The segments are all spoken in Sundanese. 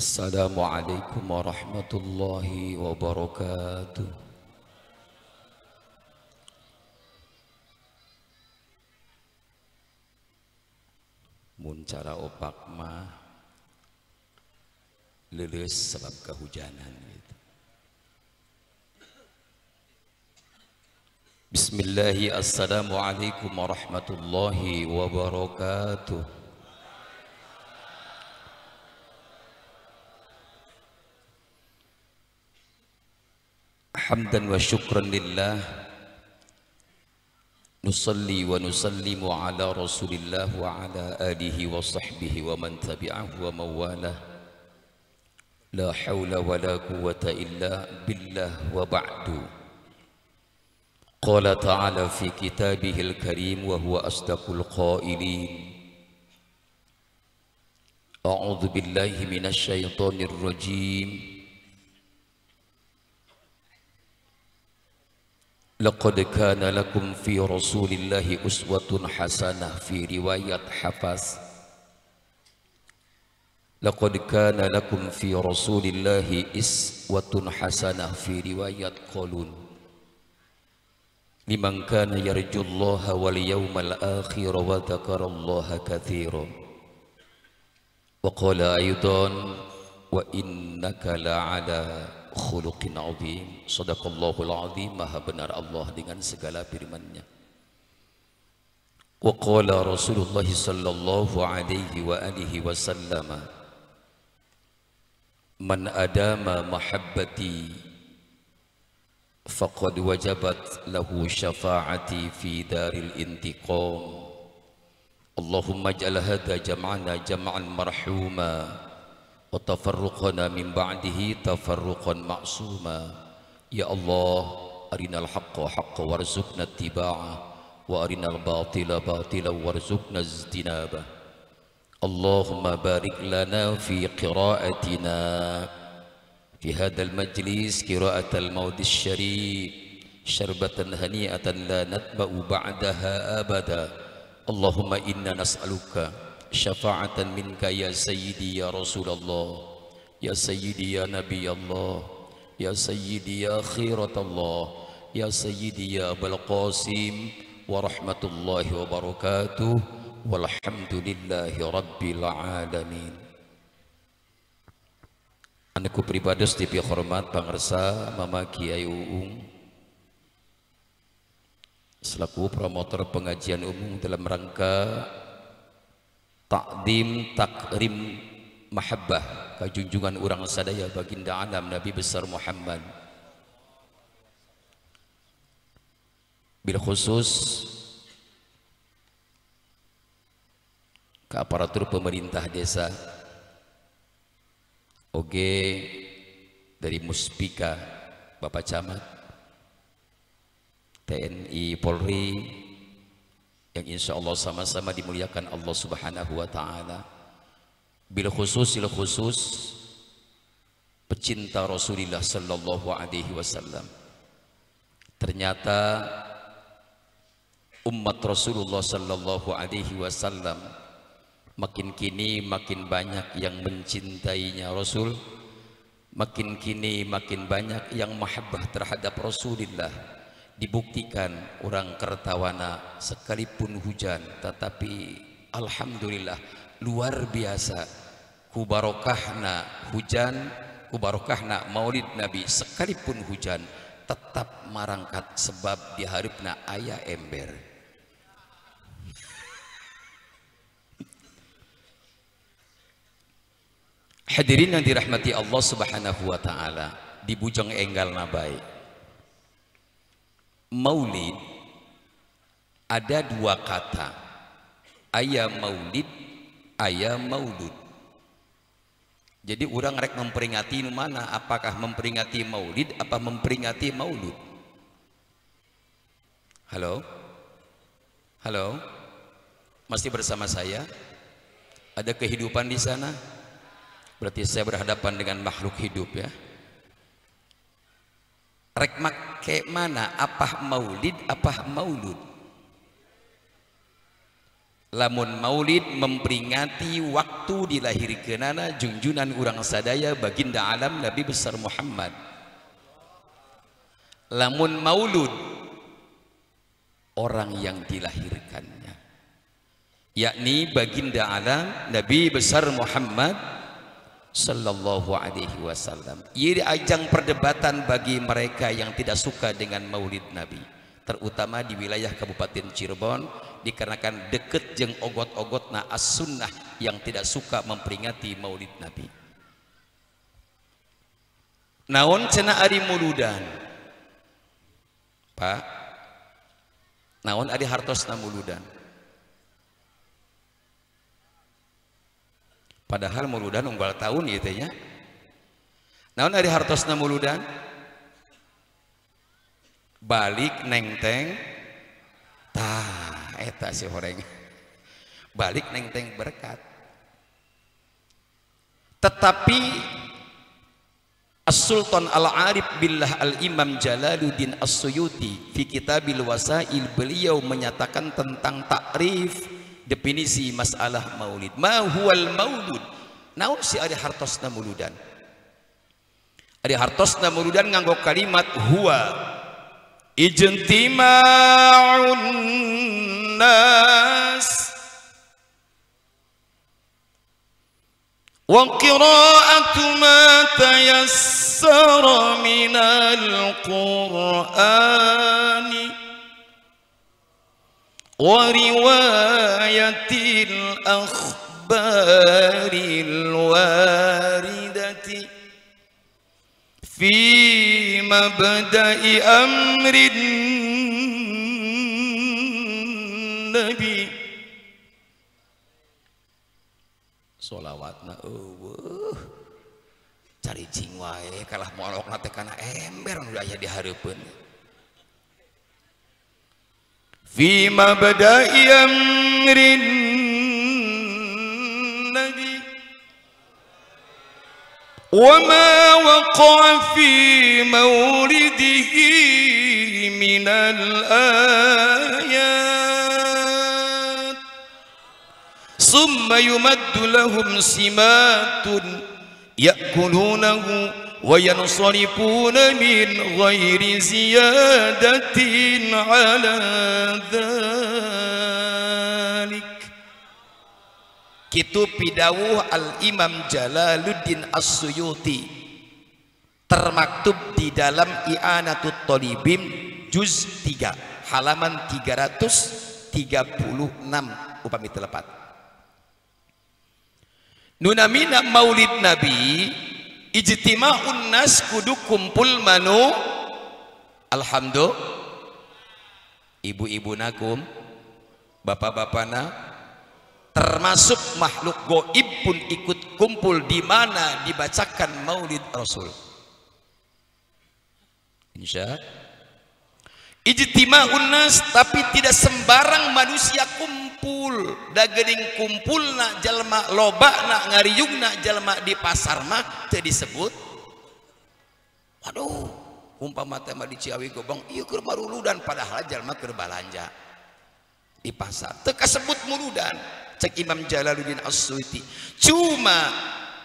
Assalamualaikum warahmatullahi wabarakatuh. Mun cara opak mah leuleus sebab kehujanan gitu. Bismillahi, assalamualaikum warahmatullahi wabarakatuh. Hamdan wa syukran lillah, nusalli wa nusallimu ala rasulillah wa ala alihi wa sahbihi wa man tabi'ahu wa mawalah. La hawla wa la quwwata illa billah wa ba'du. Qala ta'ala fi kitabihil karim wa huwa asdaqul qailin. A'udzu billahi minasy syaithanir rajim. Laqad kana lakum fi rasulillahi uswatun hasanah fi riwayat Hafaz. Laqad kana lakum fi rasulillahi iswatun hasanah fi riwayat Qalun. Liman kana yarjullaha wal yawmal akhir wa dzakarallaha katsiran. Wa qala aidan wa innaka la'ala khuluqin azim. Sadaqallahul azim. Maha benar Allah dengan segala firman-Nya. Wa qala Rasulullah sallallahu alaihi wa alihi wasallam, man adama mahabbati faqad wajabat lahu syafaati fi daril intiqam. Allahumma ij'al hadha jam'ana jam'an marhuma wa tafarruqana min ba'dihi tafarruqan ma'suma. Ya Allah, arinal haqqa haqqa warzuqna ittiba'ah wa arinal batila batila warzuqna ijtinabah. Allahumma barik lana fi qira'atina fi hadzal majlis qira'atal maudis syarif syarbatan hani'atan la natba'u ba'daha abada. Allahumma inna nas'aluka syafa'atan minka ya sayyidi ya Rasulullah, ya sayyidi ya Nabi Allah, ya sayyidi ya khiratallah, ya sayyidi ya Abul Qasim wa rahmatullahi wa barakatuh. Walhamdulillahi rabbil alamin. Anakku pribados dipi hormat pangersa Mama Kiai Uung selaku promotor pengajian umum dalam rangka takdim takrim mahabbah kajunjungan urang sadaya baginda alam Nabi besar Muhammad, bil khusus ke aparatur pemerintah desa, oge dari Muspika, Bapak Camat, TNI Polri yang insya Allah sama-sama dimuliakan Allah Subhanahu wa Ta'ala, bil khusus pecinta Rasulullah Sallallahu Alaihi Wasallam. Ternyata umat Rasulullah Sallallahu Alaihi Wasallam makin kini makin banyak yang mencintainya Rasul, makin kini makin banyak yang mahabbah terhadap Rasulullah. Dibuktikan orang Kertawana sekalipun hujan tetapi alhamdulillah luar biasa kubarokahna hujan, kubarokahna maulid Nabi, sekalipun hujan tetap marangkat sebab diharipna aya ember. Hadirin yang dirahmati Allah Subhanahu wa Ta'ala, di Bujang Enggal nabai maulid ada dua kata, aya maulid, aya maulud. Jadi orang rek memperingati mana? Apakah memperingati maulid apa memperingati maulud? Halo? Halo? Masih bersama saya? Ada kehidupan di sana? Berarti saya berhadapan dengan makhluk hidup ya. Rek make mana? Apa maulid apa maulud? Lamun maulid memperingati waktu dilahirkeunana junjunan urang sadaya baginda alam Nabi besar Muhammad. Lamun maulud orang yang dilahirkannya, yakni baginda alam Nabi besar Muhammad sallallahu alaihi wasallam. Ini ajang perdebatan bagi mereka yang tidak suka dengan maulid Nabi, terutama di wilayah Kabupaten Cirebon, dikarenakan deket jeung ogot-ogotna as-sunnah yang tidak suka memperingati maulid Nabi. Naon cenah ari muludan, Pak? Naon ari hartosna muludan? Padahal muludan unggal tahun ieu teh nya. Naon ari hartosna muludan? Balik nengteng tah eta si horeng. Balik nengteng berkat. Tetapi As-Sultan Al-Arif Billah Al-Imam Jalaluddin As-Suyuti fi Kitabil Wasail, beliau menyatakan tentang takrif definisi masalah maulid. Ma huwal maulud? Naon si ari hartosna muludan? Ari hartosna muludan nganggo kalimat huwa ijtima'un nas wa qira'atu ma tayassara minal qur'ani wa riwayatil akhbaril waridati fi mabda'i amrin nabi. Solawatna eueuh cari cing wae kalah molokna teh kana ember nu aya di hareupeun. Fi mabda'i amrin nabi wa ma waqa'a fi maulidihi minal ayat summa yumaddu lahum simatun ya'kulunahu wa yansarifuna min ghairi ziyadatin ala dhalik. Kitu pidawuh Al-Imam Jalaluddin As-Suyuti termaktub di dalam I'anatut Thalibin juz 3 halaman 336 upami telepat. Nunamina maulid Nabi ijtima'un nas kudu kumpul manu alhamdulillah ibu-ibu nakum bapak-bapana termasuk makhluk goib pun ikut kumpul di mana dibacakan maulid Rasul. Insya ijtima'un nas, tapi tidak sembarang manusia kumpul. Dagening kumpulna jalma lobana ngariungna jalma di pasar mah teu disebut. Waduh, umpama teh mah di Ciawi Gobong ieu keur maruludan, padahal jalma keur balanja di pasar. Teu kasebut muludan. Cek Imam Jalaluddin As-Suyuti, cuma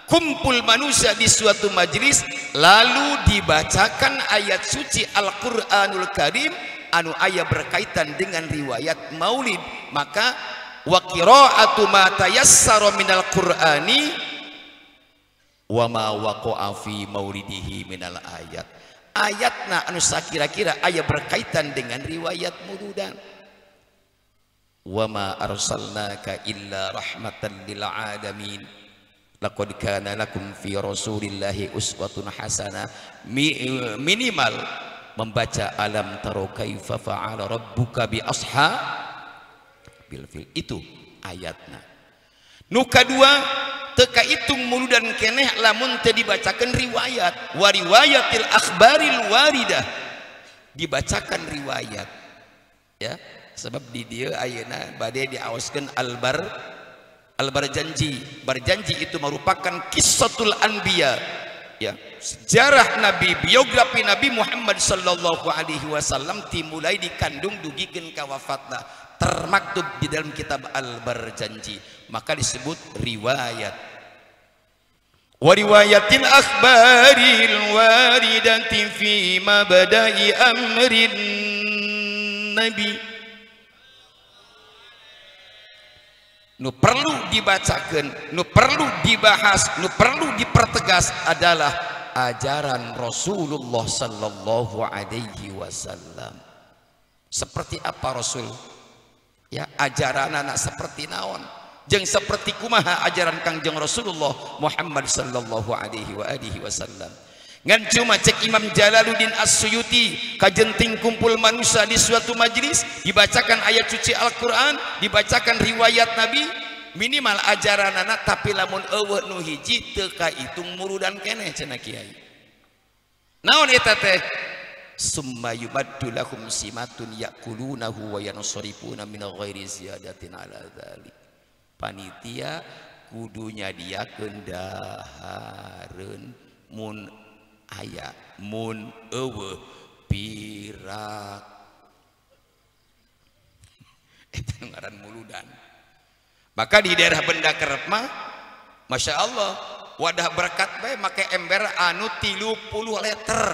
kumpul manusia di suatu majelis lalu dibacakan ayat suci Al-Qur'anul Karim anu ayat berkaitan dengan riwayat maulid, maka wa qira'atu ma tayassara minal qur'ani wa ma waqa'a fi maulidihi minal ayat. Ayatna anu sakira-kira ayat berkaitan dengan riwayat muludan. Wa ma arsalnaka illa rahmatan lil alamin. Laqad kana lakum fi rasulillahi uswatun hasanah. Minimal membaca alam taro kaifa fa'ala rabbuka bi ashabil fil, itu ayatna. Nu kadua teu kaitung muludan keneh lamun teu dibacakeun riwayat, wa riwayatil akhbaril waridah, dibacakan riwayat ya. Sebab di dieu ayeuna bade diaoskeun albar janji. Barjanji itu merupakan kissatul anbiya ya, sejarah Nabi, biografi Nabi Muhammad sallallahu alaihi wasallam dimulai dikandung dugikeun ka wafatna, Termaktub di dalam kitab Al-Barjanji, maka disebut riwayat. Wa riwayatil akhbaril waridati fi mabda'i amrin nabi. Nu perlu dibacakan, nu perlu dibahas, nu perlu dipertegas adalah ajaran Rasulullah sallallahu alaihi wasallam. Seperti apa Rasul? Ya, ajaran anak seperti naon? Jeung seperti kumaha ajaran Kangjeng Rasulullah Muhammad sallallahu alaihi wa alihi wasallam. Ngan cuma cek Imam Jalaluddin As-Suyuti kajenting kumpul manusia di suatu majlis, dibacakan ayat suci Al-Qur'an, dibacakan riwayat Nabi, minimal ajaran anak, tapi lamun eueuh nu hiji teu kahitung murudan keneh cenah kiai. Naon eta teh? Summa yumaddu lahum simatun ya'kulunahu wa yansarifuna min ghairi ziyadatin ala dzalik. Panitia kudu nyadiakeun dahareun mun aya mun eueuh pirak. Eta ngaran muludan. Maka di daerah Benda Kerep mah Masya Allah wadah berkat bae make ember anu 30 liter.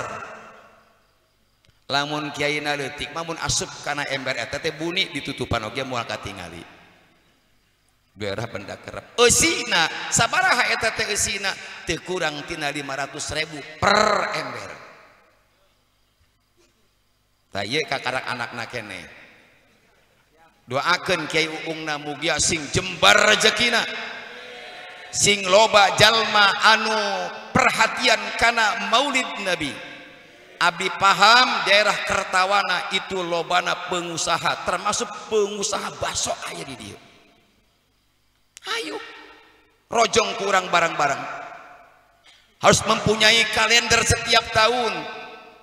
Lamun kiaina leutik mah mun asup kana ember eta teh buni ditutupan oge moal katingali. Daerah Benda Kerep eusina sabaraha eta teh eusina teu kurang tina 500.000 per ember. Tah ieu kakarak anakna keneh. Doakeun Kiai Uungna mugia sing jembar rezekina, sing loba jalma anu perhatian kana Maulid Nabi. Abdi paham daerah Kertawana itu lobana pengusaha, termasuk pengusaha bakso aya di dieu. Ayo rojong kurang barang-barang, harus mempunyai kalender setiap tahun.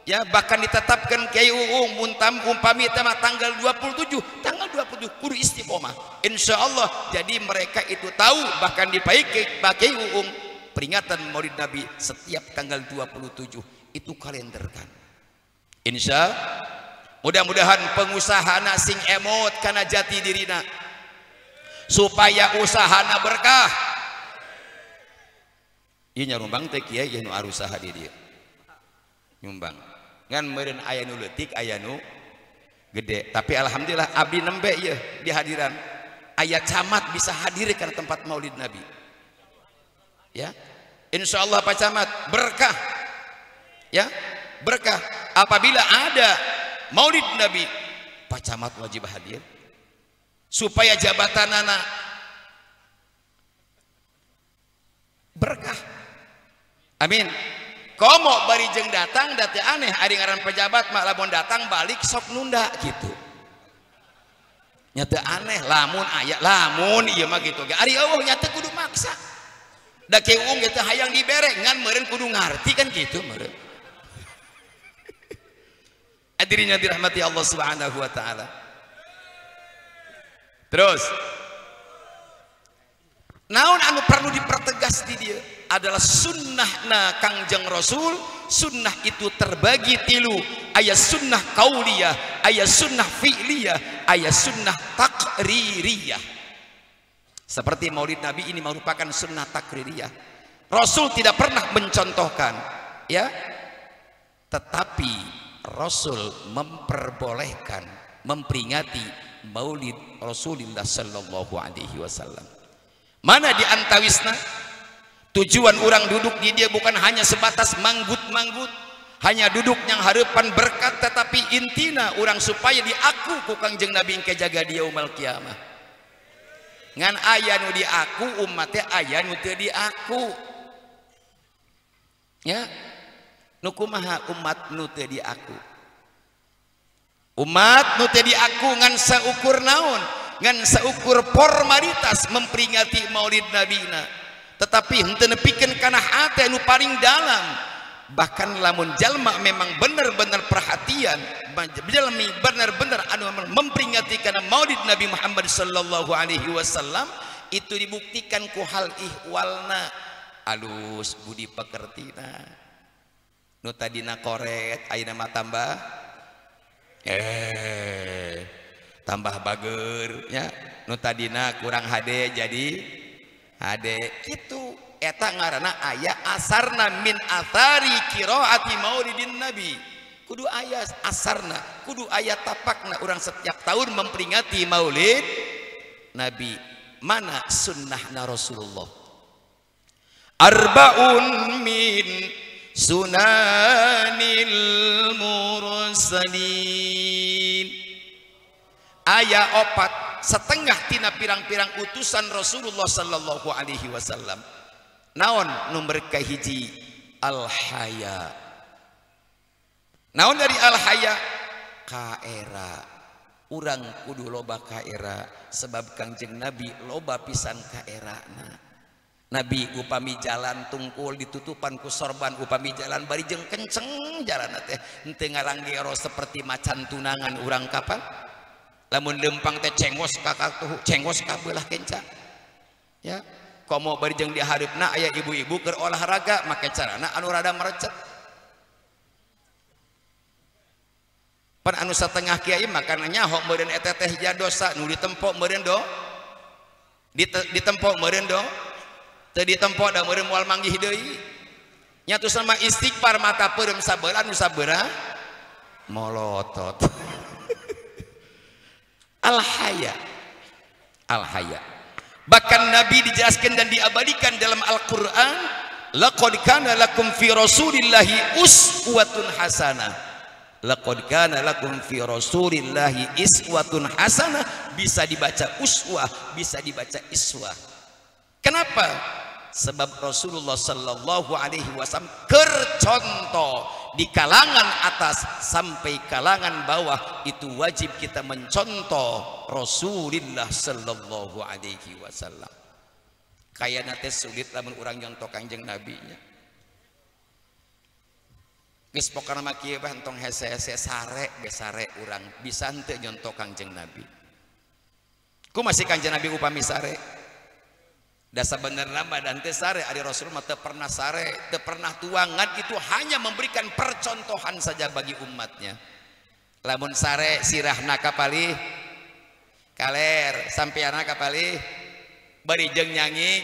Ya, bahkan ditetapkan Kiai Uung muntam umpami tema tanggal 27, tanggal 27 kudu istiqomah. Insya Allah jadi mereka itu tahu, bahkan dipakai Pak Kiai Uung peringatan Maulid Nabi setiap tanggal 27 itu kalenderkan. Insya mudah-mudahan pengusahana sing emot kana jati dirina supaya usahana berkah. Ieu nyarumbang teh kiai nu arusaha di dieu. Nyumbang. Ngan meureun aya nu leutik aya nu gede, tapi alhamdulillah abdi nembe ieu di hadiran aya camat bisa hadir kana tempat Maulid Nabi. Ya, insyaallah Pak Camat berkah. Ya, berkah apabila ada Maulid Nabi, Pak Camat wajib hadir supaya jabatan anak berkah. Amin. Komo bari jeung datang dati aneh ari ngaran pejabat mah lamun datang balik sok nunda gitu. Nyata aneh lamun aya lamun ieu mah gitu ge ari eueuh nyata kudu maksa. Da Kiai Uung ge teu hayang dibere ngan meureun kudu ngarti kan gitu meureun. Hadirin yang dirahmati Allah Subhanahu wa taala. Terus naon anu perlu dipertegas di dieu adalah sunnahna Kangjeng Rasul. Sunnah itu terbagi tilu, aya sunnah qauliyah, aya sunnah fi'liyah, aya sunnah takririyah. Seperti Maulid Nabi ini merupakan sunnah takririyah. Rasul tidak pernah mencontohkan, ya, tetapi Rasul memperbolehkan memperingati Maulid Rasulullah sallallahu alaihi wasallam. Mana di antawisna tujuan orang duduk di dia bukan hanya sebatas manggut-manggut, hanya duduk yang harapan berkat, tetapi intina orang supaya diaku ku Kangjeng Nabi engke jaga dia umal kiamah. Ngan aya nu diaku umatnya aya nu teu diaku. Ya, nu kumaha umat nu teu diaku? Umat nu teu diaku ngan saukur naon? Ngan saukur formalitas memperingati Maulid Nabina, tetapi henteu nepikeun kana hate nu paling dalam. Bahkan lamun jalma memang bener-bener perhatian, jalmi bener-bener anu memperingati kana Maulid Nabi Muhammad sallallahu alaihi wasallam, itu dibuktikan ku hal ihwalna, alus budi pekertina. Nu tadina koret ayeuna mah tambah Tambah bager nya nu tadina kurang hade jadi hade kitu eta ngaranna aya asarna min athari qiraati maulidin nabi. Kudu aya asarna, kudu aya tapakna urang setiap tahun memperingati maulid nabi. Mana sunnahna Rasulullah? Arbaun min sunanil mursalin. Aya opat setengah tina pirang-pirang utusan Rasulullah sallallahu alaihi wasallam. Naon nomor kahiji? Al-haya. Naon dari al-haya? Kaera. Urang kudu loba kaera sebab Kangjeng Nabi loba pisan kaerana. Nabi upami jalan tungkul ditutupan ku sorban, upami jalan bari jeung kenceng jalan teh henteu ngaranggero seperti macan tunangan urang kapan. Lamun lempang teh cengos ka katuhu, cengos ka beulah kenca. Ya, komo bari jeung dihareupna aya ibu-ibu keur olahraga make carana anu rada merecet. Pan anu satengah kiai makana nyaho meureun eta teh dosa nu ditempo meureun do. Ditempo meureun do. Teu ditempo da meureun moal manggih deui. Nya tos mah istighfar mata peureum sabeula nu sabeura molotot. Al-haya. Al-haya. Bahkan Nabi dijelaskan dan diabadikan dalam Al-Qur'an, laqad kana lakum fi rasulillahi uswatun hasanah. Laqad kana lakum fi rasulillahi iswatun hasanah. Bisa dibaca uswah, bisa dibaca iswah. Kenapa? Sebab Rasulullah sallallahu alaihi wasallam kercontoh di kalangan atas sampai kalangan bawah itu wajib kita mencontoh Rasulullah sallallahu alaihi wasallam. Kayana teh sulit lamun urang nyontoh Kangjeng Nabi nya. Geus pokona mah kieu bah entong hese-hese sare ge sare urang bisa henteu nyontoh Kangjeng Nabi. Ku masih Kangjeng Nabi upami sare? Da sabenerna mah dan teh sare ari Rasul mah teu pernah sare, teu pernah tuangan, itu hanya memberikan percontohan saja bagi umatnya. Lamun sare sirahna kapalih kaler, sampeana kapalih bari jeung nyanyi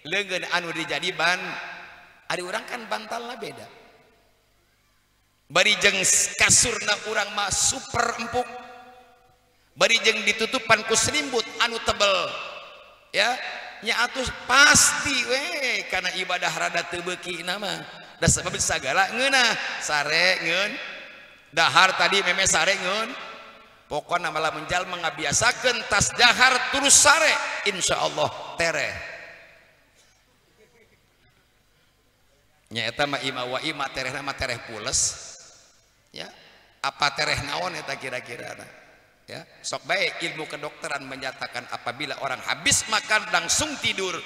leungeun anu dijadi ban. Ari urang kan bantalna beda. Bari jeung kasurna urang mah super empuk. Bari jeung ditutupan ku selimbut anu tebel. Ya, nya atuh pasti we karena ibadah rada teu beuki nama. Da sebab sagala ngeunah sare ngeun dahar tadi meme sare ngeun. Pokona malah menjalma ngabiasakeun tas dahar terus sare, insyaallah tereh. Nya eta mah ima wa ima terehna mah tereh pules. Ya, apa tereh naon eta kira-kira? Ya, sok baik ilmu kedokteran menyatakan apabila orang habis makan langsung tidur,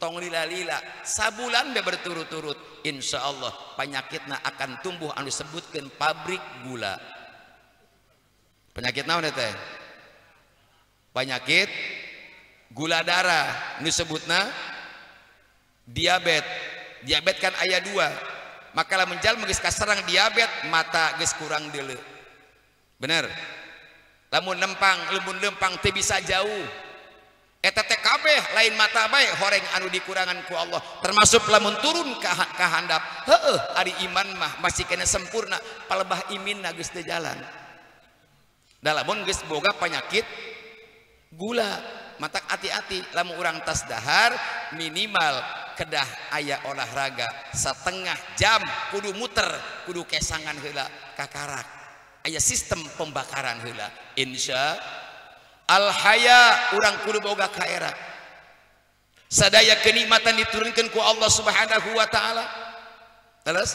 tong lila-lila sabulan be berturut-turut, insya Allah penyakitna akan tumbuh anu disebutkeun pabrik gula. Penyakit naon teh? Penyakit gula darah disebutna diabet. Diabet kan aya dua. Maka lamun jalma geus kaserang diabet mata geus kurang deuleu. Bener? Lamun lempang teu bisa jauh. Eta teh kabeh lain mata bae horeng anu dikurangan ku Allah. Termasuk lamun turun ka handap. Heueuh ari iman mah masih kena sempurna, palebah iminna geus teu jalan. Da lamun geus boga penyakit gula, matak hati-hati lamun urang tas dahar minimal kedah aya olahraga setengah jam kudu muter, kudu kesangan heula kakarak. Aya sistem pembakaran heula. Insya al-haya urang kudu boga kaera. Sadaya kenikmatan diturunkan ku Allah Subhanahu wa taala. Terus?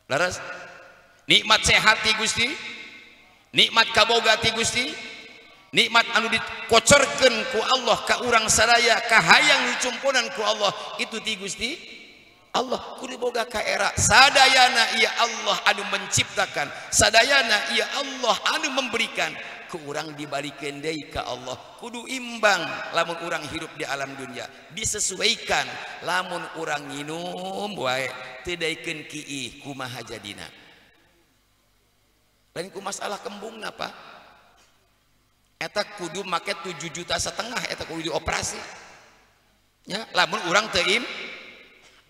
Leres? Nikmat sehat ti Gusti, nikmat kaboga ti Gusti, nikmat anu dikocorkeun ku Allah ka urang sadaya, kahayang dicumponan ku Allah itu ti Gusti Allah. Kudu boga kaera. Sadayana ya Allah anu menciptakan, sadayana ya Allah anu memberikan, ku urang dibalikeun deui ka Allah. Kudu imbang lamun urang hidup di alam dunia, disesuaikan. Lamun urang nginum wae teu daekeun kiih kumaha jadina. Lain ku masalah kembungna Pak. Eta kudu make 7,5 juta eta kudu dioperasi. Ya, lamun urang teu im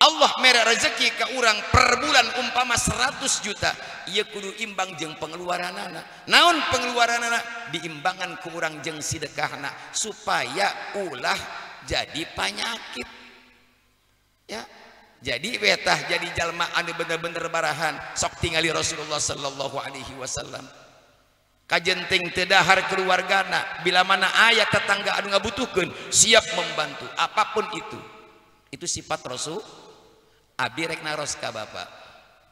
Allah mere rezeki ke urang per bulan umpama 100 juta, ieu kudu imbang jeung pengeluaranana. Naon pengeluaranana? Diimbangan ku urang jeung sedekahna supaya ulah jadi panyakit. Ya, jadi wetah jadi jalma anu bener-bener barahan sok tingali Rasulullah sallallahu alaihi wasallam. Kajenting teu dahar keluargana, bila mana aya tetangga anu ngabutuhkeun siap membantu apapun itu. Itu sifat Rasul. Abi rek naros ka bapak,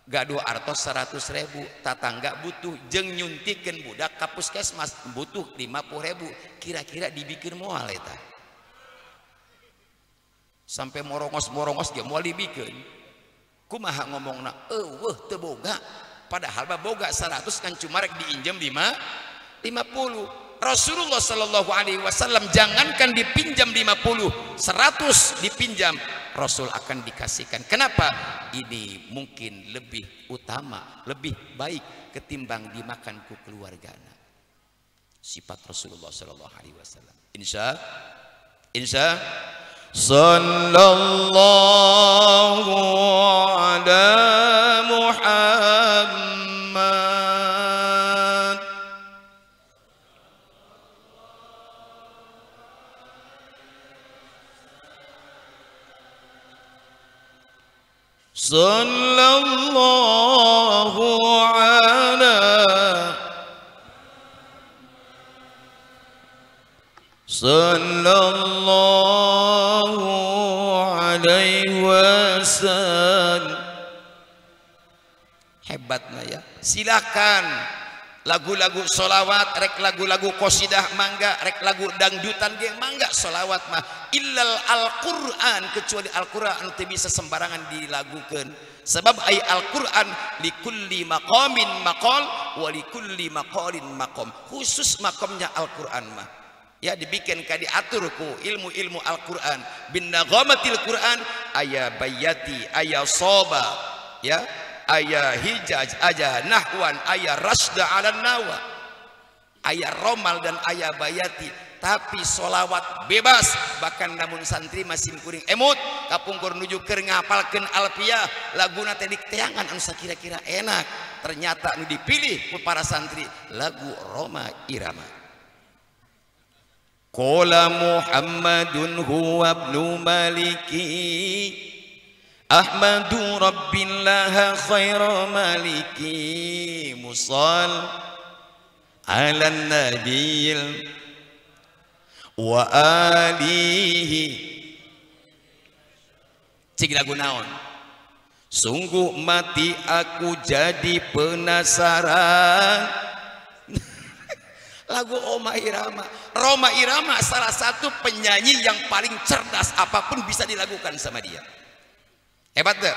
gaduh artos 100.000, tatangga butuh jeung nyuntikeun budak ka puskesmas butuh 50.000, kira-kira dibikin moal eta. Sampai morongos-morongos ge moal dibikeun. Kumaha ngomongna? Eueuh teu boga. Padahal mah boga 100 kan cuma rek diinjem 50. Rasulullah sallallahu alaihi wasallam jangankan dipinjam 50, 100 dipinjam, Rasul akan dikasihkan. Kenapa? Ini mungkin lebih utama, lebih baik ketimbang dimakan ku keluargana. Sifat Rasulullah sallallahu alaihi wasallam. Insya sallallahu ala Muhammad. Sallallahu ala sallallahu alaihi wasallam. Hebatnya ya. Silakan lagu-lagu solawat, rek lagu-lagu qasidah mangga, rek lagu dangdutan ge mangga, solawat mah illal Al-Qur'an, kecuali Al-Qur'an teu bisa sembarangan dilagukeun. Sebab ai Al-Qur'an likulli maqamin maqal wa likulli maqalin maqam. Khusus makomnya Al-Qur'an mah. Ya dibikin ka diatur ku ilmu-ilmu Al-Qur'an. Bin naghamatil Qur'an aya bayati, aya soba, ya, aya hijaj, aya nahwan, aya rasda ala nawa, aya romal dan aya bayati. Tapi solawat bebas, bahkan namun santri masih kuring emut kapungkur nuju keur ngapalkeun alfiah laguna teh diteangan anu sakira-kira enak, ternyata nu dipilih ku para santri lagu Roma Irama. Qala Muhammadun huwa ibnu Maliki Ahmadu Rabbillah khaira maliki musal ala nabiyil wa alihi. Cik lagu naon? Sungguh mati aku jadi penasaran. Lagu Roma Irama. Roma Irama salah satu penyanyi yang paling cerdas, apapun bisa dilakukan sama dia. Hebat deh.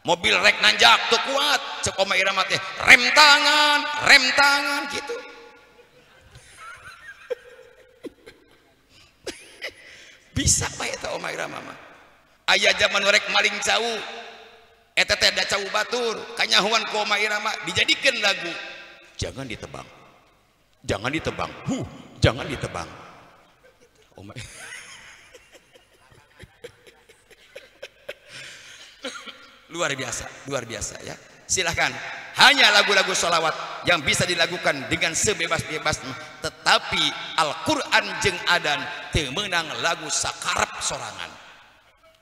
Mobil rek nanjak tuh kuat, cek Roma Irama teh rem tangan gitu. Bisa bae eta Roma Irama mah. Aya zaman rek maling cau, eta teh da cau batur, kanyahuan ku Roma Irama dijadikeun lagu. Jangan ditebang. Jangan ditebang. Huh, jangan ditebang. Roma luar biasa ya. Silahkan. Hanya lagu-lagu sholawat yang bisa dilakukan dengan sebebas-bebasnya. Tetapi Al-Quran jeung adan teu meunang lagu sakarep sorangan.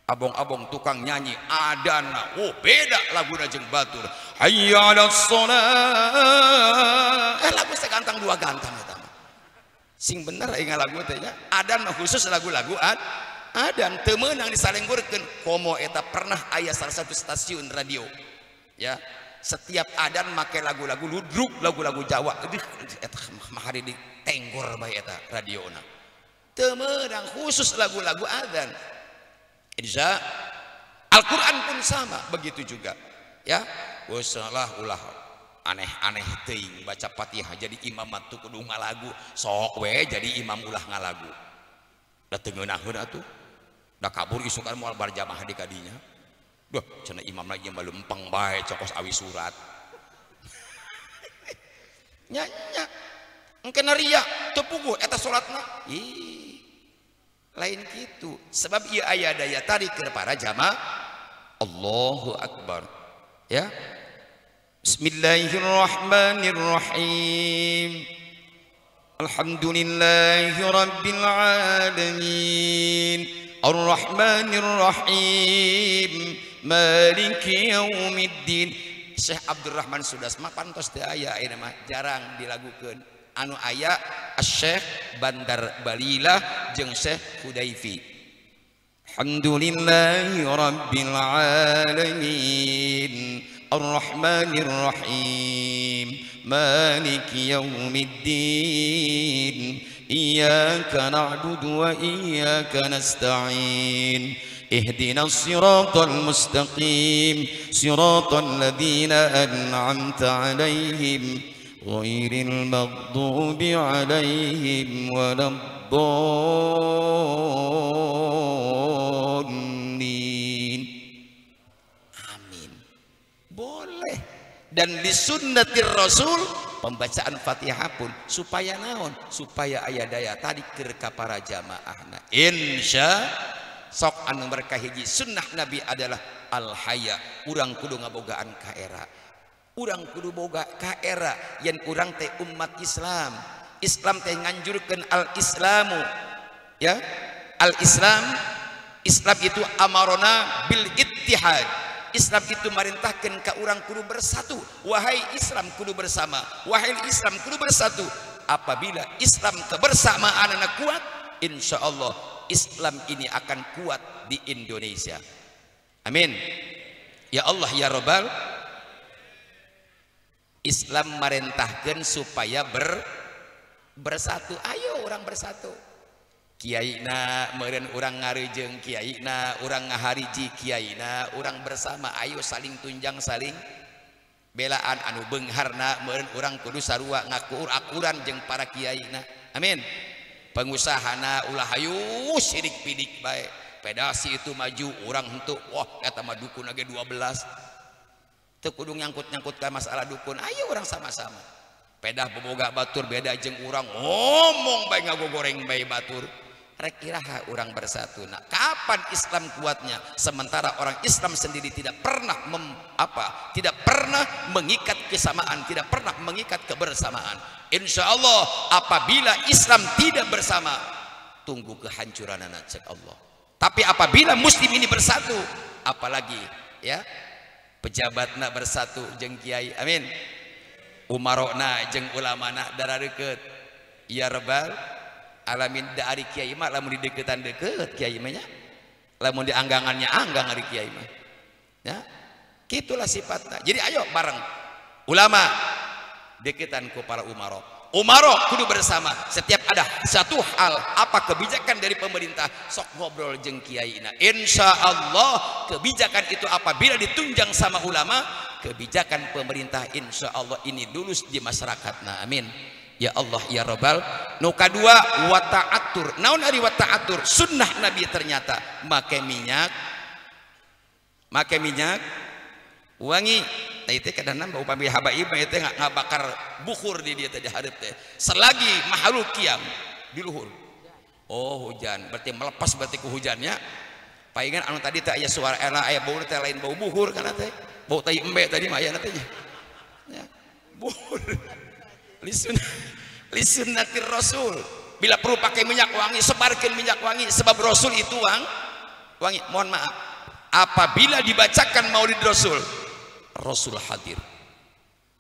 Abong-abong tukang nyanyi adan, oh beda laguna jeung batur. Hayya 'alas shalah. Lagu segantang dua gantang eta mah. Sing bener aing lagu teh nya. Adan mah khusus lagu-lagu adan teu meunang disalenggurkeun. Komo eta pernah aya salah satu stasiun radio ya, setiap adan make lagu-lagu ludruk, lagu-lagu Jawa. Aduh eta mah hari ditenggor bae eta radiona. Teu meunang khusus lagu-lagu adan. Insya Al-Quran pun sama begitu juga ya. Wasalah ulah aneh-aneh teuing baca Fatihah jadi imam mah kudu ngalagu, sok we jadi imam ulah ngalagu. Da teu ngeunaheun atuh. Da kabur isukan moal barjamaah di kadinya. Duh, cenah imam lagi mah lempeng bae cokos awi surat. Nya nya. Engkena riya teu puguh eta salatna. Ih, lain kitu. Sebab ieu aya daya tarik ke para jamaah. Allahu akbar. Ya. Bismillahirrahmanirrahim. Alhamdulillahi rabbil alamin. Arrahmanir rahim. Maliki yaumiddin. Syekh Abdurrahman Sudasma pantos teu aya ayeuna mah jarang dilagukeun. Anu aya Syekh Bandar Balilah jeung Syekh Hudaifi. Alhamdulillahi rabbil alamin. Arrahmanir rahim. Maliki yaumiddin. Iyyaka na'budu wa iyyaka nasta'in. Ihdinas siratal mustaqim, siratal ladzina an'amta 'alaihim ghairil maghdubi 'alaihim waladdallin. Amin. Boleh. Dan li sunnatir rasul pembacaan Fatihah pun supaya naon? Supaya aya daya tarik ka para jamaahna. Insya sok anu mereka hiji sunnah Nabi adalah al haya. Urang kudu ngabogaan ka era. Urang kudu boga ka era yen urang teh umat Islam. Islam teh nganjurkeun al Islamu. Ya. Al Islam, Islam itu amarona bil ittihad. Islam itu merintahkan ke urang kudu bersatu. Wahai Islam kudu bersama. Wahai Islam kudu bersatu. Apabila Islam kebersamaan anak kuat, insya Allah Islam ini akan kuat di Indonesia. Amin. Ya Allah ya Rabbal. Islam merintahkan supaya bersatu. Ayo orang bersatu. Kiai na meureun urang ngarejeung kiai na, urang ngahariji kiai na, urang bersama ayo saling tunjang saling belaan anu beungharna meureun urang kudu sarua ngakur akuran jeung para kiai na. Amin. Pengusahana ulah hayu sirik pidik bae. Pedasi itu maju urang henteu, wah eta mah dukun age 12. Teu kudu nyangkut-nyangkut ka masalah dukun, ayo urang sama-sama. Pedah boboga batur beda jeung urang ngomong bae ngagogoreng bae batur. Rek iraha urang bersatu. Nah, kapan Islam kuatnya? Sementara orang Islam sendiri tidak pernah tidak pernah mengikat kesamaan, tidak pernah mengikat kebersamaan. Insya Allah apabila Islam tidak bersama, tunggu kehancuran cek Allah. Tapi apabila Muslim ini bersatu, apalagi ya pejabatna bersatu jeung kiai, amin. Umarokna jeung ulamana darah deket, ya Rabbal alamin. Da ari kiai mah lamun dideketan deket kiai mah nya, lamun dianggangannya anggang ari kiai mah. Ya, gitulah sifatna. Jadi ayo bareng ulama deketan ku para umaro. Umaro kudu bersama. Setiap ada satu hal apa kebijakan dari pemerintah sok ngobrol jeung kiai na. Insya Allah kebijakan itu apabila ditunjang sama ulama, kebijakan pemerintah insya Allah ini lulus di masyarakat. Nah, amin. Ya Allah ya Rabbal. Nu kadua wa ta'atur. Naon ari wa ta'atur? Sunnah Nabi ternyata make minyak, make minyak wangi. Nah itu kadang-kadang bau pamili habaib itu ngabakar bukhur di dia tadi hareup teh. Selagi mahalul qiyam di luhur. Oh hujan, berarti melepas berarti ku hujannya. Palingan anu tadi teh aya suara aya bau teh lain bau buhur kana teh. Bau tai embe tadi mah aya teh nya. Ya. Buhur. Lisunnatir Rasul. Bila perlu pakai minyak wangi, sebarkan minyak wangi sebab Rasul itu wangi. Mohon maaf. Apabila dibacakan Maulid Rasul, Rasul hadir.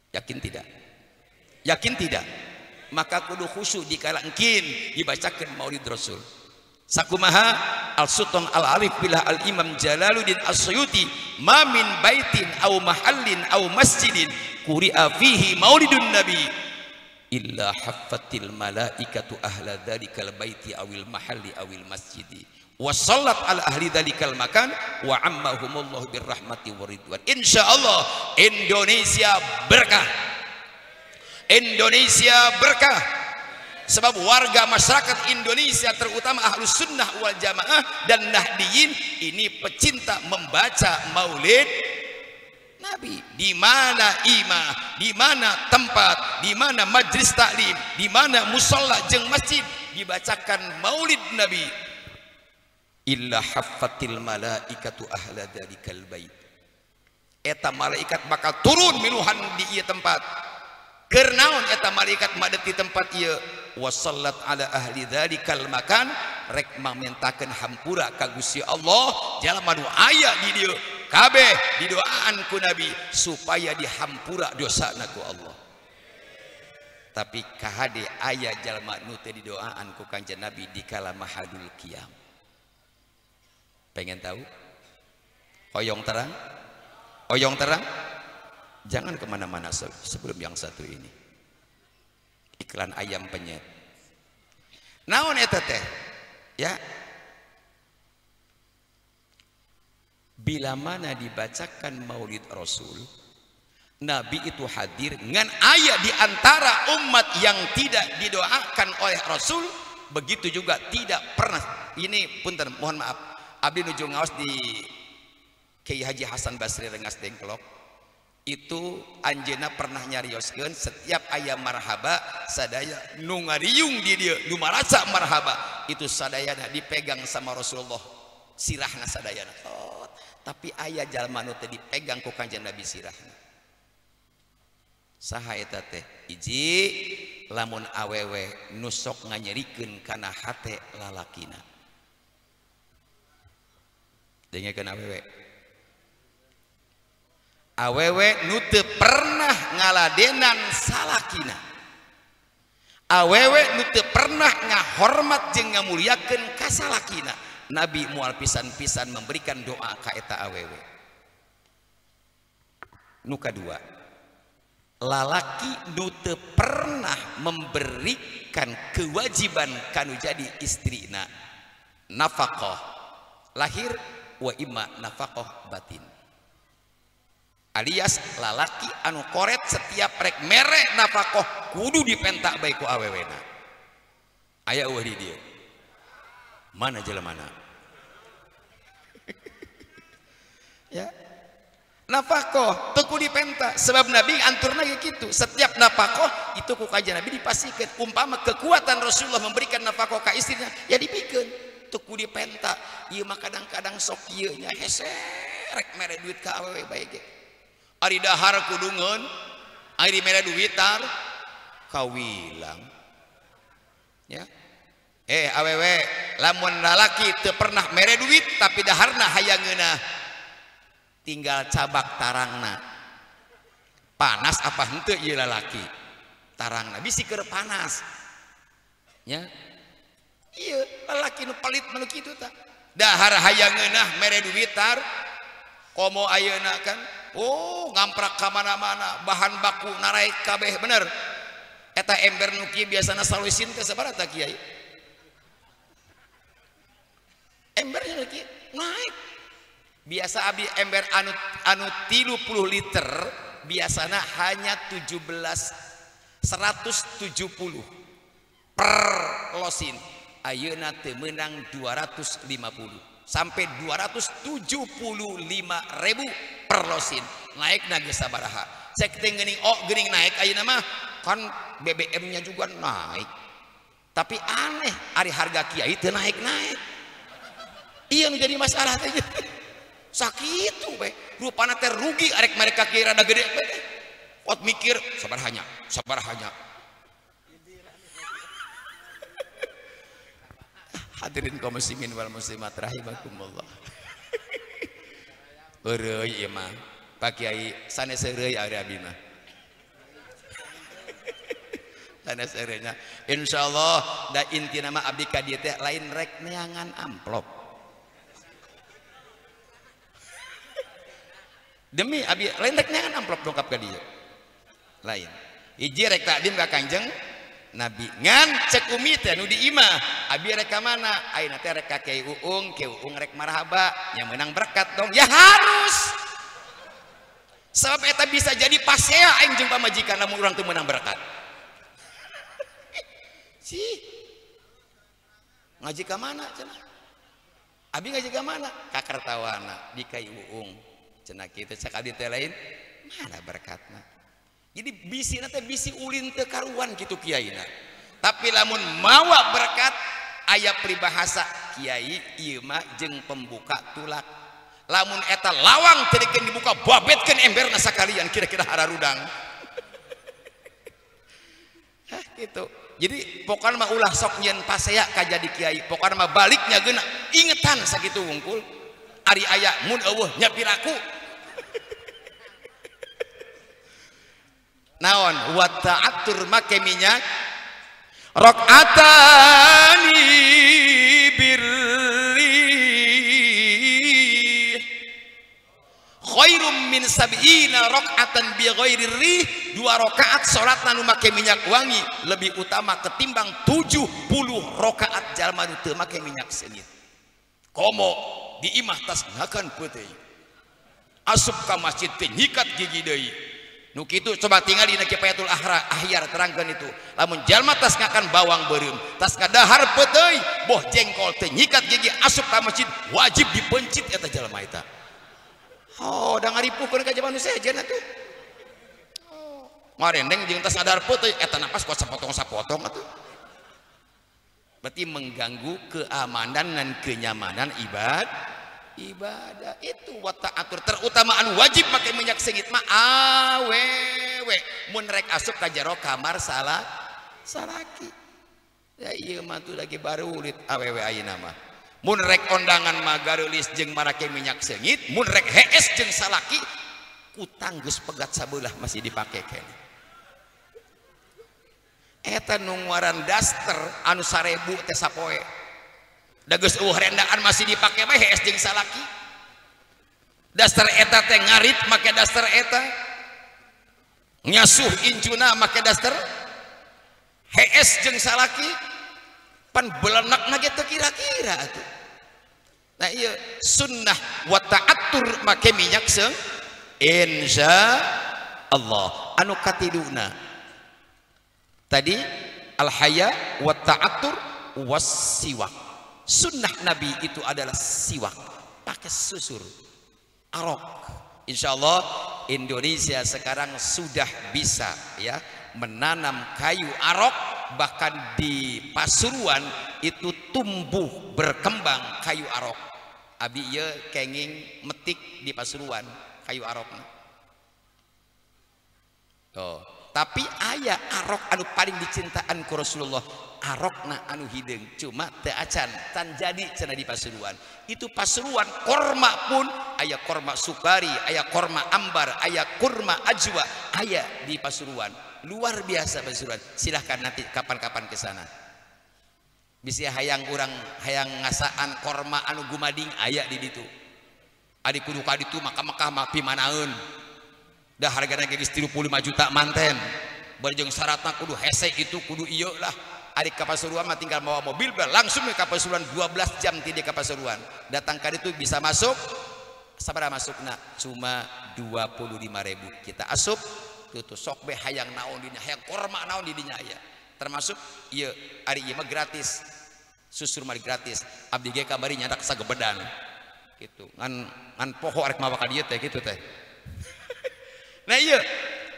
Yakin tidak? Yakin tidak? Maka kudu khusyuk dikala engkin dibacakan Maulid Rasul. Sakumaha Al-Sultan Al-Arif billah Al-Imam Jalaluddin As-Suyuti, ma min baitin au mahallin au masjidin quri'a fihi maulidun nabi illa haffatil malaikatu ahla dzalikal baiti awil mahalli awil masjidi wa sallat ala ahli dzalikal makan wa ammahumullahu birrahmati waridwan. Insyaallah Indonesia berkah. Indonesia berkah. Sebab warga masyarakat Indonesia terutama ahlus sunnah wal jamaah dan nahdiyin ini pecinta membaca maulid Nabi. Di mana imah, di mana tempat, di mana majlis taklim, di mana musalla jeung masjid dibacakan maulid Nabi, illa haffatil malaikatu ahla dzalikal bait. Eta malaikat bakal turun miluhan di ieu tempat. Keur naon eta malaikat madet di tempat ieu? Wasallat ala ahli dzalikal makan, rek mamentakeun hampura ka Gusti Allah jalma nu aya di dieu kabeh didoaan ku Nabi supaya dihampura dosana ku Allah. Tapi kahade aya jalma nu teu didoaan ku Kanjeng Nabi di kala mahadul qiyam. Pengen tahu? Hoyong terang? Hoyong terang? Jangan kemana-mana sebelum yang satu ini. Iklan ayam penyet. Naon eta teh? Ya. Bila mana dibacakan maulid Rasul, Nabi itu hadir ngan aya di antara umat yang tidak didoakan oleh Rasul, begitu juga tidak pernah. Ini punten, mohon maaf. Abdi nuju ngaos di Kiai Haji Hasan Basri Rengas Dengklok. Itu anjeuna pernah nyarioskeun setiap aya marhaba sadaya nu ngariung di dieu nu marasa marhaba itu sadayana dipegang sama Rasulullah sirahna sadayana. Oh, tapi aya jalma nu teu dipegang ku Kanjeng Nabi sirahna. Saha eta teh? Hiji, lamun awewe nu sok nganyerikeun kana hate lalakina. Dengekeun awewe. Awewe nu teu pernah ngaladenan salakina, awewe nu teu pernah ngahormat jeung ngamuliakeun ka salakina, Nabi moal pisan-pisan memberikan doa ka eta awewe. Nu kadua, lalaki nu teu pernah memberikan kewajiban kanu jadi istrina, nafkah lahir wa imma nafkah batin. Alias lalaki anu koret setiap rek mere nafakoh kudu dipentak bae ku awewena. Aya eueuh di dieu. Mana jelemana? Ya. Nafakoh teu kudu dipenta sebab Nabi anturna ge kitu. Setiap nafakoh itu ku kajian Nabi dipasikeun. Umpama kekuatan Rasulullah memberikan nafakoh ka istrina ya dipikeun, teu kudu dipenta. Ieu mah kadang-kadang sok ieu nya hese rek mere duit ka awewe bae ge. Ari dahar kudungeun, ari mere duit tar kawilang. Ya. Awewe lamun lalaki teu pernah mere duit tapi daharna hayang ngeunah, tinggal cabak tarangna. Panas apa henteu ieu lalaki? Tarangna bisi keur panas. Ya. Ieu lalaki nu pelit mah nu kitu tah. Dahar hayang ngeunah mere duit tar komo ayeuna kan. Oh, ngamprak ka mana-mana, bahan baku naraek kabeh bener. Eta ember nu kieu biasana salusin teh sabaraha tah kiai? Embernya nu kieu naik. Biasa abi ember anu 30 liter biasana hanya 170 per losin. Ayeuna teu meunang 250 sampai 275.000 per losin. Naik na geus sabaraha. Cek teh geuning oh geuning naik ayeuna mah kan BBM-nya juga naik. Tapi aneh ari harga kiai teu naik-naik. Iya nu jadi masalah teh. Sakitu we. Rupana teh rugi arek mereka kiai rada gede we teh. Ot mikir sabarahanya, sabarahanya. Hadirin kaum muslimin wal muslimat rahimakumullah. Eureui ieu mah. Pak Kiai sanes eureui ari abi mah. Sanes eureui nya. Insyaallah da intina mah abdi ka dieu teh lain rek neangan amplop. Demi abi lain rek neangan amplop dongkap ka dieu. Lain. Hiji rek takdim ka Kanjeng Nabi ngan cek umi teh nu di imah abi rek ka mana ayeuna teh rek ka Kiai Uung, Kiai Uung rek marhaba nya meunang berkat dong ya harus sebab eta bisa jadi pasea aing jeung pamajikan lamun urang teu meunang berkat. Sih ngaji ka mana cenah abi ngaji ka mana ka Kertawana di Kiai Uung Cenah kitu cek abdi teh lain mana berkatna. Jadi bisi na teh bisi ulin teu karuan kitu kiaina. Tapi lamun mawa berkat aya peribahasa kiai ieu mah jeung pembuka tulak. Lamun eta lawang teu dikeun dibuka babetkeun emberna sakalian kira-kira hararudang. Hah gitu. Jadi pokokna mah ulah sok nyieun pasea ka jadi kiai. Pokokna mah baliknya geuna ingetan sakitu wungkul. Ari aya mun eueuh nya piraku. Naon wa ta'attur make minyak rakaatani birri khairum min sab'ina rakaatan bi ghairi rih. 2 rakaat salat nu make minyak wangi lebih utama ketimbang 70 rakaat jalma nu teu make minyak seungit. Komo di imah tas ngakan peuteui asup ka masjid teh nyikat gigi deui. Nu kitu coba tinggal dina Kifayatul Ahyar terangkeun itu. Lamun jalma tas ngakan bawang beureum, tas ngadahar peuteuy, boh jengkol teh nyikat gigi asup ka masjid wajib dipencit eta jalma eta. Oh, da ngaripuhkeun ka jalma nu sejen atuh. Oh, marendeng jeung tas ngadahar peuteuy eta napas kuat sapotong-sapotong atuh. Berarti mengganggu keamanan dan kenyamanan ibadah itu wa ta'atur terutama anu wajib pakai minyak seungit mah awewe mun rek asup ka jero kamar salah salaki. Ya ieu mah tuh lagi barulit awewe ayeuna mah. Mun rek ondangan mah gareulis jeung marake minyak seungit, mun rek hees jeung salaki kutang geus pegat sabelah masih dipake keneh. Eta nu ngaran daster anu 1000 teh sapoe. Da geus eueuh rendaan masih dipake bae hees jeung salaki. Daster eta teh ngarit make daster eta. Ngasuh incuna make daster. Hees jeung salaki pan belenakna ge teu kira-kira atuh. Nah ieu sunnah wa ta'attur make minyak seung insya Allah. Anu katiluna tadi al-haya wa ta'attur was siwak. Sunnah Nabi itu adalah siwak, pakai susur, arok. Insya Allah Indonesia sekarang sudah bisa ya menanam kayu arok, bahkan di Pasuruan itu tumbuh berkembang kayu arok. Abi ieu kenging metik di Pasuruan kayu arokna. Tuh. Tapi aya arok anu paling dicintaan ku Rasulullah, arokna anu hideung cuma teu acan tan jadi cenah di Pasuruan. Itu Pasuruan korma pun aya korma sukari, aya korma ambar, aya kurma ajwa, aya di Pasuruan. Luar biasa Pasuruan. Silahkan nanti kapan-kapan ke sana. Bisi hayang urang hayang ngasaan korma anu gumading aya di ditu. Adi kudu ka ditu maka Mekah mah pimanaeun. Dah hargana geus 35 juta manten. Bari jeung syaratna kudu hese itu kudu ieu lah. Ari ka Pasuruan mah tinggal mawa mobil langsung ke Pasuruan 12 jam ti ka Pasuruan. Datang ka ditu bisa masuk sabaraha masukna cuma 25.000. Kita asup tuh sok be hayang naon dinya, hayang korma naon di dinya aya. Termasuk ieu ari ieu mah gratis. Susur mah gratis. Abdi ge kamari nyandak sagebedan. Gitu. Ngan ngan poho arek mawa ka dieu teh kitu teh. Nah iya,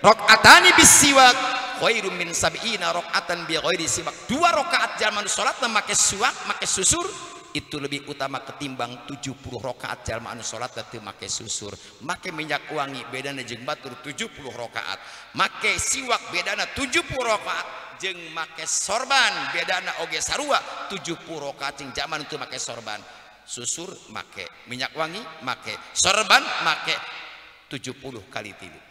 rakaatani bisiwak khairum min sab'ina rakaatan bi ghairi siwak. 2 rakaat jalma nu salatna make siwak, make susur itu lebih utama ketimbang 70 rakaat jalma anu salatna teu make susur. Make minyak wangi bedana jeung batur 70 rakaat. Make siwak bedana 70 rakaat jeung make sorban bedana oge sarua 70 rakaat jeung jalma nu teu make sorban. Susur make, minyak wangi make, sorban make 70 kali 3.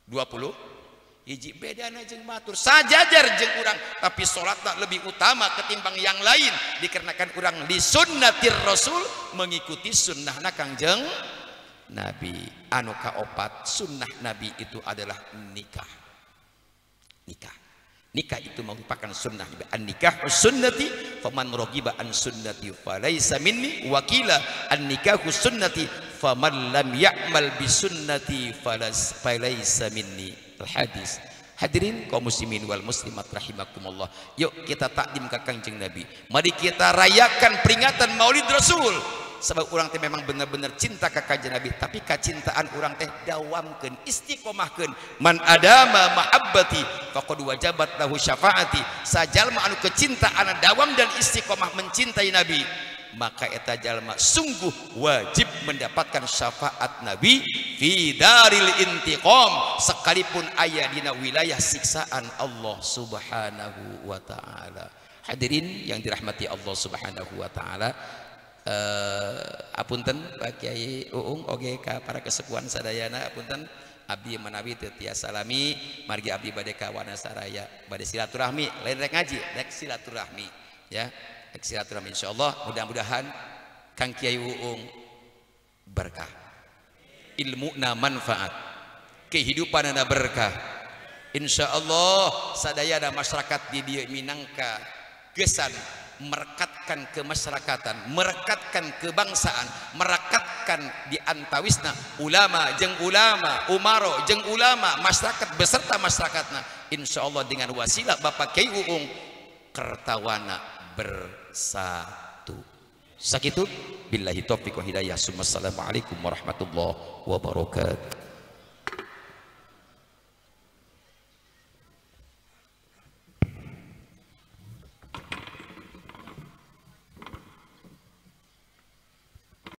20 hiji bedana jeung batur sajajar jeung urang, tapi salatna lebih utama ketimbang yang lain dikarenakan urang li sunnatir rasul, mengikuti sunnahna Kangjeng Nabi. Anu kaopat sunnah Nabi itu adalah nikah. Nikah. Nikah itu merupakan sunnah. An-nikah sunnati faman raghiba an sunnati falaisa minni, wa qila an-nikahu sunnati faman lam ya'mal bi sunnati falaisa minni. Al-hadis. Hadirin kaum muslimin wal muslimat rahimakumullah. Yuk kita takdim ke Kangjeng Nabi. Mari kita rayakan peringatan Maulid Rasul. Sebab urang teh memang bener-bener cinta ka Kanjeng Nabi, tapi kacintaan urang teh dawamkeun, istiqomahkeun. Man adama mahabbati faqad wajabat lahu syafaati. Sajalma anu kecintaan dawam dan istiqomah mencintai Nabi, maka eta jalma sungguh wajib mendapatkan syafaat Nabi fi daril intiqam, sekalipun aya dina wilayah siksaan Allah Subhanahu wa taala. Hadirin yang dirahmati Allah Subhanahu wa taala, apunten Pak Kiai Uung oge ka para kesepuhan sadayana, apunten abdi manawi teu tiasa lami, margi abdi bade ka Wanasaraya, bade silaturahmi, lain rek ngaji, rek silaturahmi ya. Silaturahmi insyaallah, mudah-mudahan Kang Kiai Uung berkah, ilmuna manfaat, kehidupanana berkah, insyaallah sadayana masyarakat di dieu minangka gesan merekatkan kemasyarakatan, merekatkan kebangsaan, merekatkan di antawisna ulama jeung ulama, umaro jeung ulama, masyarakat beserta masyarakatna, insyaallah dengan wasilah Bapak Kiai Uung Kertawana bersatu. Sakitu billahi taufiq wa hidayah. Assalamualaikum warahmatullahi wabarakatuh.